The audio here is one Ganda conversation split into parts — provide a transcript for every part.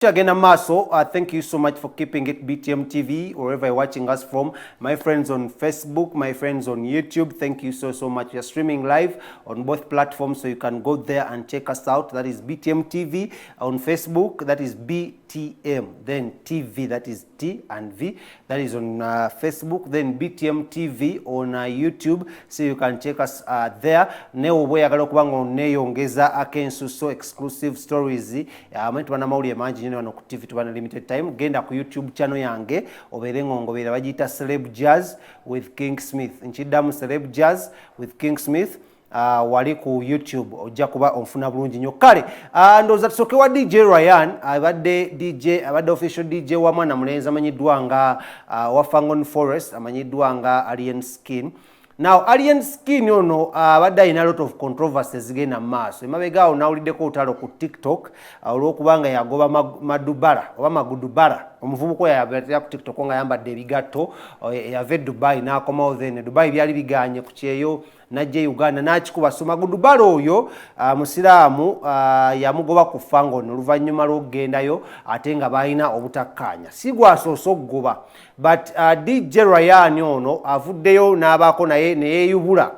Again, maaso, thank you so much for keeping it BTM TV, wherever you're watching us from. My friends on Facebook, my friends on YouTube, thank you so, so much. We are streaming live on both platforms, so you can go there and check us out. That is BTM TV on Facebook, that is BTM, then TV, that is T and V. That is on Facebook, then BTM TV on YouTube, so you can check us there. Ne oba oyagala okuba nga oneeyongeza ak'ensuso, exclusive stories, amanyi tuba n'amawulire mangi nnyo wano ku TV, tuba na limited time. Genda ku YouTube channel yange obeere ng'ongoberera, bagiyita Celeb Jazz with King Smith. Nkiddamu, Celeb Jazz with King Smith. Wali ku YouTube ojja kuba onfuna bulungi nnyo. Kale ndowooza tusooke wa DJ Ryan, abadde DJ, abadde official DJ wa mwana mulenzi amanyiddwa nga wa Fangon Forest, amanyiddwa nga Alien Skin. Now, Alien Skin ono abadde alina lot of controversy zigenda mu maaso. Emabega awo nawuliddeko olutalo ku TikTok olw'okubanga yagoba Madubala oba Magudubala, omuvubuka oyo yabatera ku TikTok nga ayambadde ebigatto, yava e Dubai n'akomawo, then Dubai byali biganye ku kyeyo, najja e Uganda n'akikuba. So Magudubala oyo musiraamu, yamugoba ku Fangon oluvannyuma lw'okugendayo ate nga balina obutakkaanya. Si gwasoose okugoba, but DJ Ryan ono avuddeyo n'abaako naye neyeeyubula,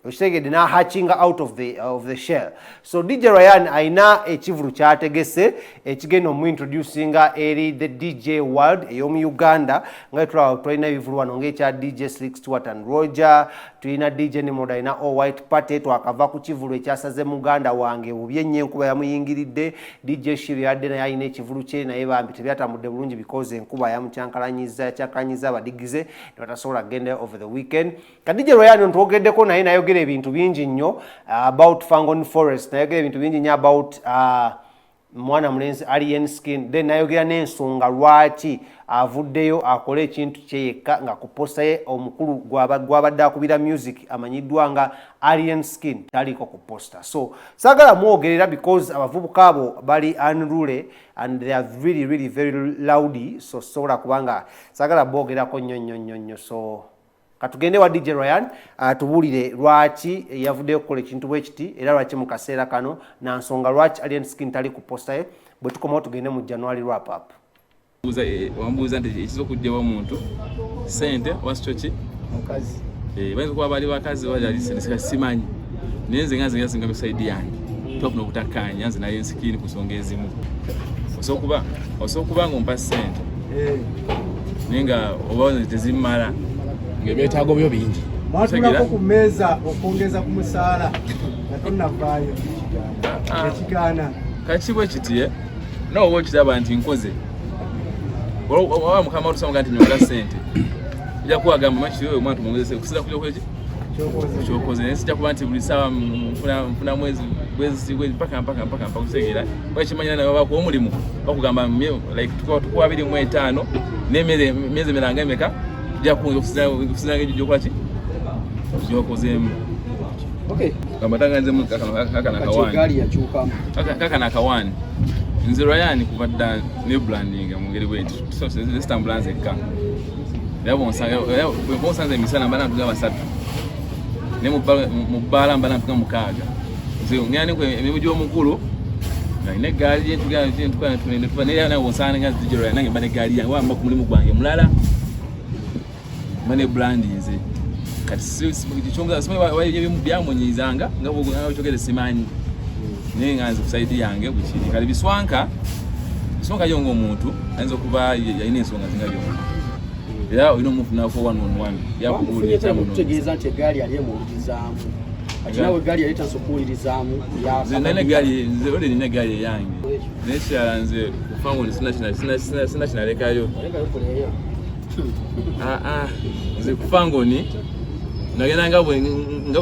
okitegedde, n'ahatchinga out of the shell. So DJ Ryan alina ekivulu kyategese ekigenda omuintroducinga eri the DJ world ey'omu Uganda. Nga tulaba tulina ebivulu wano ngaekya DJ Slick Stuart and Roger, tulina DJ Nimrod alina All White Party, twakava ku kivulu ekyasaze muganda wange bubi ennyo, enkuba yamuyingiridde. DJ Shiri yadde naye alina ekivulu kye, naye bambi tebyatambudde bulungi because enkuba yamukyankalanyiza, yakyankalanyiza abadigize ne batasobola kugenda over the weekend. Ka DJ Ryan ntwogeddeko naye, nayogera ebintu bingi nnyo about Fangon Forest, nayogera ebintu bingi nnyo about mwana mulenzi Alien Skin, then nayogera n'ensonga lwaki avuddeyo akole ekintu kye yekka, nga ku poster ye omukulu gwabadde akubira music amanyiddwa nga Alien Skin taliko ku poster. So saagala mwogerera because abavubuka abo bali unruly and they are really, really very loudy, so sobola kubanga saagala boogerako nnyo nnyo nnyo nnyo. So katugende wa DJ Ryan atubuulire lwaki yavuddeyo okukola ekintu bwe kiti, era lwaki mu kaseera kano, na nsonga lwaki Alien Skin tali ku poster ye. Bwe tukomawo tugende mu January wrap up. Wambuuza nti ekiza okugyawo omuntu sente oba sikyo ki? Mukazi. Bayinza okuba bali bakazi oba yali sente, simanyi, naye nze nga nze nga side yange twafuna obutakkaanya nze naye Skin ku nsonga ezimu. Osobola okuba nga ompa sente naye nga oba nze tezimmala. Ng'ebyetaago byo bingi. Mwatulako ku mmeeza okwongeza ku musaala nga tonnavaayo? Ah. Ekigaana. Kaki bwe kiti, nawe oba okiraba nti nkoze oba mukama otusamuga nti nyonga sente, ojja kuwagamba makiri oyo omwana tumwongeze kusinza kuja Kyokoze. Kyokoze, naye sijja kuba nti buli saawa nfuna mwezi bwezi bwezi mpaka mpaka mpaka mpaka kutegeera kuba kimanyira nawe bakuwa omulimu bakugamba like tukuwa 25 n'emmere emyezi emiranga emeka tujja kusinza ng'egyo gyokola ki gyokozeemu. Gamba tanganzemu kakana. Kati Akawaani. Egaali yakyukamu. Kakana akawaani. Nze Ryan kuva dda ne branding mu ngeri bweti sitambula nzekka, era bwonsanze emisana mbala ntuga basatu, ne mu bbaala mbala ntuga mukaaga. Nze ngenda niko emirimu gy'omukulu nga nina eggaali gye naye nawe bwonsanga nga DJ Ryan, nange mba n'eggaali yange, wamba ku mulimu gwange mulala mba ne brand nze. Kati simanyi byamunyiizanga nga bwokyogere, simanyi, naye nga nze ku side yange bwekiri. Kale biswanka biswanka yo ngaomuntu ayinza okuba yalina ensonga zinga byonna, era olina omufunako one on one. Wamufunye kutegeeza nti egaali yali emuwulirizaamu, kati nawe egaali yali tansa okuwulirizaamu. Nze nina egaali, nze oli nina egaali eyange, naye kirala nze kufangu sina kinalekayo. Ah, ah, nze kufangoni nagenda nga bwe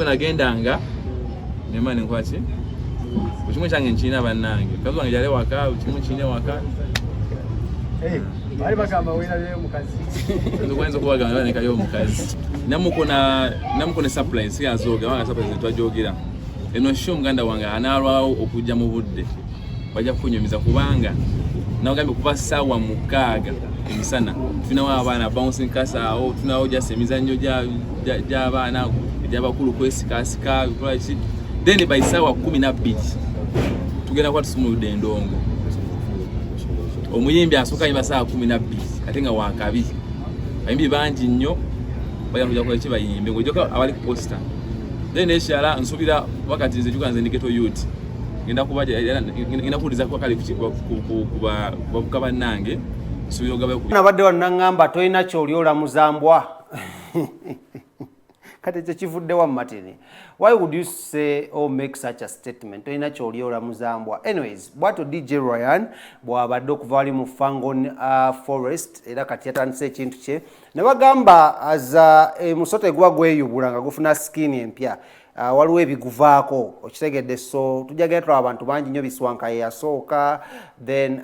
nagendanga nema nenkwaki bukimu kyange nkirina bannange, mukazi wange gyali waka, bukimu kirina waka. Baali bagamba weerabyeyo mukazi. Nze okubagamba banekayo omukazi namuko ne surprise sigazoga wanga surprise twajogera eno show. Muganda wange anaalwawo okujja mu budde bajja kukunyumiza, kubanga nagambye kuva ssaawa 6 emisana tulinawo abaana bouncing castle awo, tulinawo just emizannyo gy'abaana, egy'abakulu kwesikasika kola ki, then by ssaawa 12 tugenda kuba tusumuludde endongo. Omuyimbi asooka ayimba saawa 12 ate nga wakabi. Abayimbi bangi nnyo bagenda kujja kukola ki bayimbe ng'ojjako abali ku poster. Then ekirala nsuubira wakati nze jjuka nze ndi ghetto youth. Ngenda kuba ngenda kuwuliza kuba kale ku bavubuka bannange nsuubira ogabayo ku Nabadde wano naŋŋamba tolina ky'oli olamuza mbwa. Kati ekyo kivudde wa Martin? Why would you say or make such a statement? Tolina ky'oli olamuza mbwa. Anyways, bw'atyo DJ Ryan bw'abadde okuva wali mu Fangon Forest era kati yatandise ekintu kye ne bagamba aza emusota eguba gweyubula nga gufuna skin empya. Waliwo ebiguvaako okitegedde, so tujja genda tulaba abantu bangi nnyo. Biswanka ye yasooka, then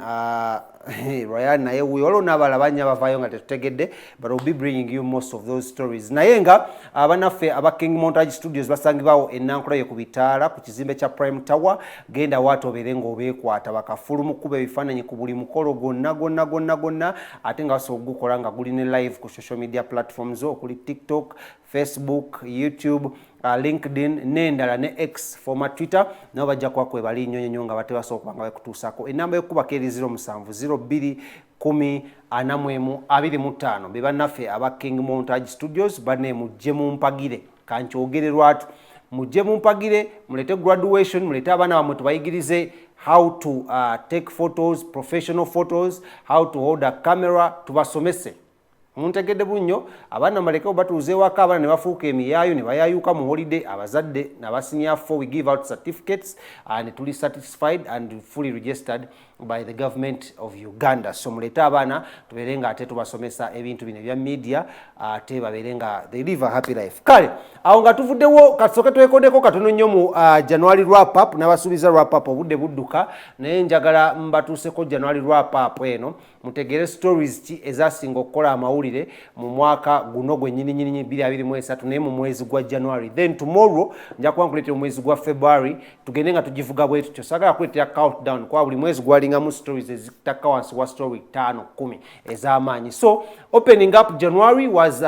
Ryan naye wuyo, waliwo n'abalala bangi abavaayo nga tetutegedde, but we'll be bringing you most of those stories. Naye nga abanaffe aba King Montage Studios basangibwawo enankula ku bitaala ku kizimbe kya Prime Tower. Genda waate obeere ng'obeekwata bakafulu mu kuba ebifaananyi ku buli mukolo gwonna gwonna gwonna gwonna, ate nga basobola okugukola nga guli ne live ku social media platforms okuli TikTok, Facebook, YouTube, LinkedIn n'endala ne X, former Twitter. Nabo bajja kuba kwebali nnyo nnyo nga bate basobola okuba nga bakutuusaako. Enamba y'okukubako eri 07 02 10 41 25. Be bannaffe aba King Montage Studios. Banne, mujje mumpagire, kankyogere lwatu, mujje mumpagire, mulete graduation, mulete abaana bammwe tubayigirize how to take photos, professional photos, how to hold a camera, tubasomese. Muntegedde bunnyo? Abaana muleke batuuze ewaka, abaana ne bafuuka emiyaayu ne bayayuka mu holiday. Abazadde nabasinya fo, we give out certificates and tuli satisfied and fully registered by the government of Uganda. So mulete abaana tubeere nga ate tubasomesa ebintu bino ebya media, ate babeere nga they live a happy life. Kale awo nga tuvuddewo, kasooke twekodeko katono nnyo mu January wrap up. Nabasuubiza wrap up, obudde budduka, naye njagala mbatuuseko January wrap up eno mutegere stories ki ezasinga okukola amawulire mu mwaka guno gwennyininyini 2023, naye mu mwezi gwa January. Then tomorrow nja kuba nkuleetera omwezi gwa February, tugende nga tugivuga bwe tutyo. Saagala kuleetera countdown kuba buli mwezi gwalingamu stories ezitakka wansi wa story 5 10 ez'amaanyi. So opening up January was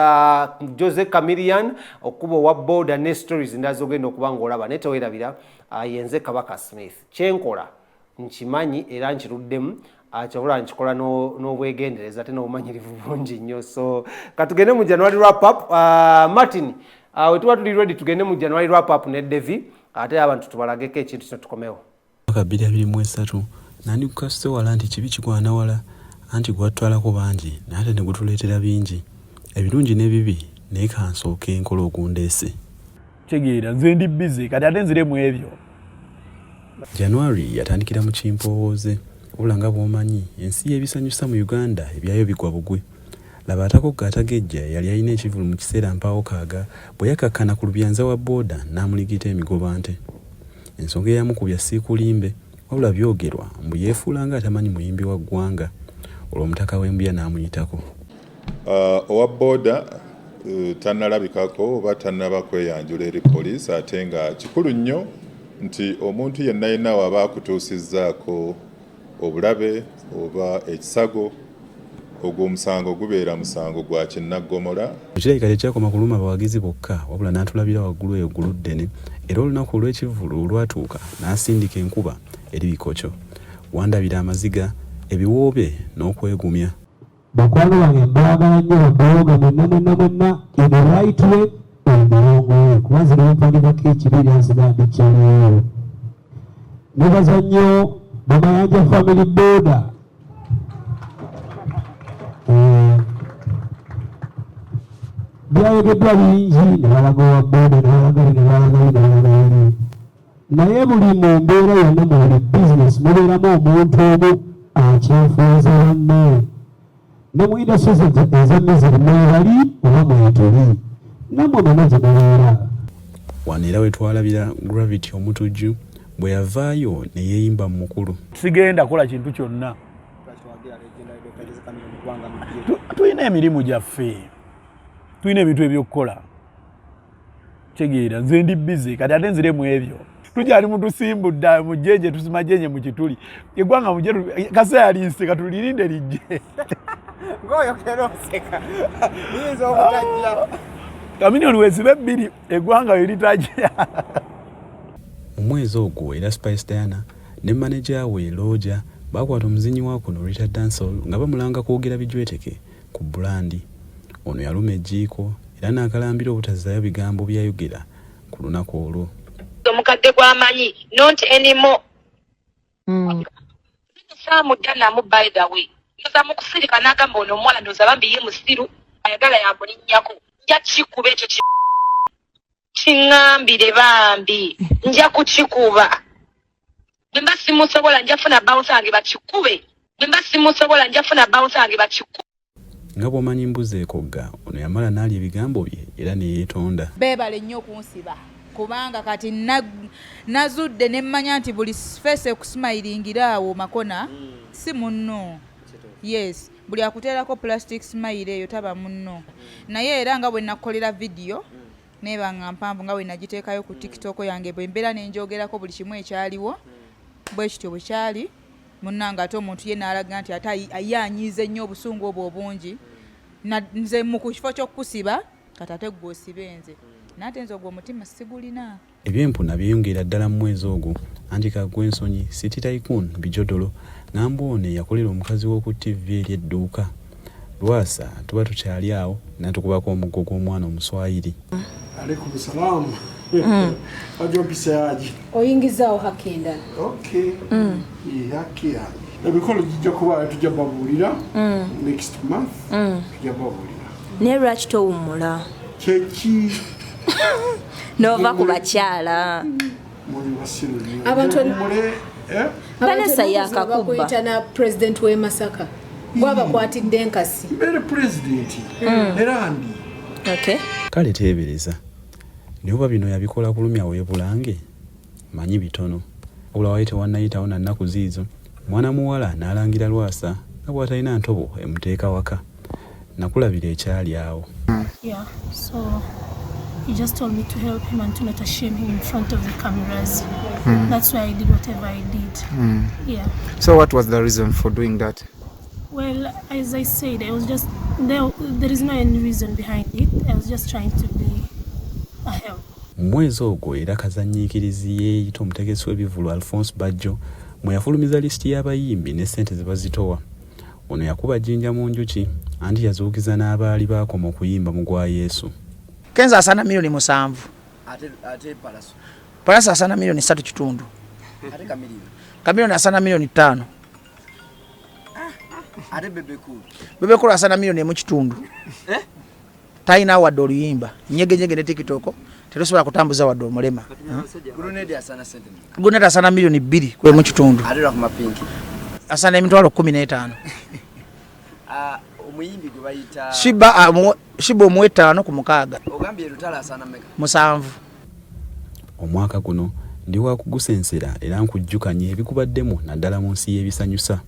Jose Chameleone okuba owa boda ne stories endala zogenda okuba ng'olaba. Naye teweerabira, yenze Kabaka Smith. Kyenkola nkimanyi era nkiruddemu, kyabula nkikola n'obwegendereza ate n'obumanyirivu bungi nnyo. So katugende mu January wrap up. Martin, we tuba tuli ready, tugende mu January wrap up ne Devi, ate abantu tubalageko ekintu kino tukomewo. Mwaka 2023 nandikukasuse wala nti kibi kigwana wala, anti gwatwalako bangi naye ate ne gutuleetera bingi, ebirungi n'ebibi. Naye kansooke enkola ogundeese. Tegeera, nze ndi busy kati ate nzire mu ebyo. January yatandikira mu kimpoowooze, wabula nga bw'omanyi ensi y'ebisanyusa mu Uganda ebyayo bigwa bugwe. Laba atakogga atagejja yali alina ekivulu mu kiseera mpaawo kaaga bwe yakakkana ku lubyanza wa booda n'amuligita emigobante. Ensonga eyamukubya siikulimbe, wabula byogerwa mbu yeefuula nga atamanyi muyimbi wa ggwanga, olwo omutaka w'embuya n'amuyitako. Owa booda tannalabikako oba tannaba kweyanjula eri poliisi, ate nga kikulu nnyo nti omuntu yenna yenna waba akutuusizzaako obulabe oba ekisago, ogwo omusango gubeera musango gwa kinnaggomola. Kirabika tekyakoma kuluma bawagizi bokka, wabula n'atulabira waggulu eyo gguluddene, era olunaku olw'ekivvulu olwatuuka n'asindika enkuba eri bikokyo wandabira amaziga, ebiwoobe n'okwegumya. Bakwano bange, mbaagala nnyo, babooga mwenna mwenna mwenna, in the right way or in the wrong way, kuba nze nempandikako ekibi era nsiga ndikyaliwo. Nebaza nnyo Bamayanja Family Boda. Byayogeddwa bingi, ne balaga owa boda, ne balaga ne balaga ne balaga eri, naye buli mu mbeera yonna, mu buli bizinesi mubeeramu omuntu omu akyefuuza banne. Ne mu industries eza music mwebali oba mwetuli, nammwe mwena gye mubeera. Wano era we twalabira Gravity Omutujju bwe yavaayo ne yeeyimba mu mukulu. Sigenda kola kintu kyonna. Tulina emirimu gyaffe, tulina ebintu ebyokukola. Tegeera, nze ndi busy kati ate nzire mu ebyo. Tukyali mutusimbudda mujenje, tusima jenje mu kituli eggwanga mujje kaseera linse katulirinde lijje. Ng'oyogera oseka, liyinza obutajja. Chameleone weziba ebbiri eggwanga we litajja. Mu mwezi ogwo era Spice Diana ne maneja we Looja Baakwata omuzinyi wa kuno Rita Dancehall nga bamulanga kwogera bijweteke ku Bulandi. Ono yaluma ejjiiko era n'akalambira obutazzaayo bigambo bye yayogera ku lunaku olwo. Omukadde gw'amanyi, not anymore. Saamudda namu. By the way, ndoza mu kusirika n'agamba, "Ono omuwala ndoza bambi ye musiru, ayagala yamulinnyako. Nja kikuba ekyo kiŋŋambire bambi, nja kukikuba. Bwe mba simusobola, nja funa bouncer wange bakikube. Bwe mba simusobola, nja funa bouncer wange bakikube." Nga bw'omanyi mbuzi ekogga, ono yamala n'alya ebigambo bye era ne yeetonda. Beebale nnyo okunsiba, kubanga kati nazudde ne mmanya nti buli face ekusimayiringira awo makona si munno. Yes, buli akuteerako plastic smile eyo taba munno. Naye era nga bwe nakukolera vidiyo neeba nga mpanvu, nga bwe nagiteekayo ku TikTok yange, bwe mbeera nenjogerako buli kimu ekyaliwo, bwe kityo bwe kyali munnange. Ate omuntu ye n'alaga nti ate ye anyiize nnyo obusungu obwo obungi. Nze mu ku kifo ky'okukusiba, kati ate gwe osibe nze, naye ate nze ogwo omutima sigulina. Ebyempuna byeyongera ddala mu mwezi ogwo, anti kaggwensonyi City Tycoon Bijodolo ngamba ono eyakolera omukazi w'oku TV eri edduuka. Lwasa tuba tukyali awo n'atukubako omuggo gw'omwana omuswayiri. Alaikum salamu. Wajja mpisa yaji. Oyingizaawo haki endala. Okay. Ye haki yange. Emikolo gijja kuba, tujja babuulira next month. Tujja babuulira. Naye lwaki towummula? Kyeki? N'ova ku bakyala. Muli basiru nnyo. Abantu Mule, eh? Vanessa Abantu yakakubba. bakuyita na president w'e Masaka, gwabakwatidde enkasi. Mbeere president. Era ndi. Okay. Kale teebereza, naye oba bino yabikola kulumya weebulange, manyi bitono. Wabula wali tewannayitawo na nnaku ziizo, mwana muwala n'alangira Lwasa nga bw'atalina ntobo emuteeka waka. Nakulabira ekyali awo. Yeah, so he just told me to help him and to not shame him in front of the cameras. That's why I did whatever I did. Yeah. So what was the reason for doing that? Well, as I said, I was just there. There is no any reason behind it. I was just trying to be a help. Mu mwezi ogwo era kazannyiikirizi yeeyita omutegesi w'ebivvulu Alphonse Bajjo mwe yafulumiza lisiti y'abayimbi ne ssente ze bazitowa. Ono yakuba jjinja mu njuki, anti yazuukiza n'abaali baakoma okuyimba mu gwa Yesu. Kenzo asaana miliyoni 7. Ate Palaso? Palaso asaana miliyoni 3.5. Ate Chameleone? Chameleone asaana miliyoni 5. Ate Bebe Cool? Bebe Cool asaana miliyoni 1.5. Eh? Talina wadde oluyimba nyegenyege ne TikTok, tetusobola kutambuza wadde omulema. Grenade asana sente mmeka? Grenade asaana miliyoni 2.5. Ate Rahma Pinky? Asaana 150,000. Ah, omuyimbi gwe bayita Sheebah, ah, Sheebah omuwa etaano ku mukaaga. Ogambye Lutalo asana mmeka? 7. Omwaka guno ndi wa kugusensera era nkujjukanye ebikubaddemu, naddala mu nsi y'ebisanyusa.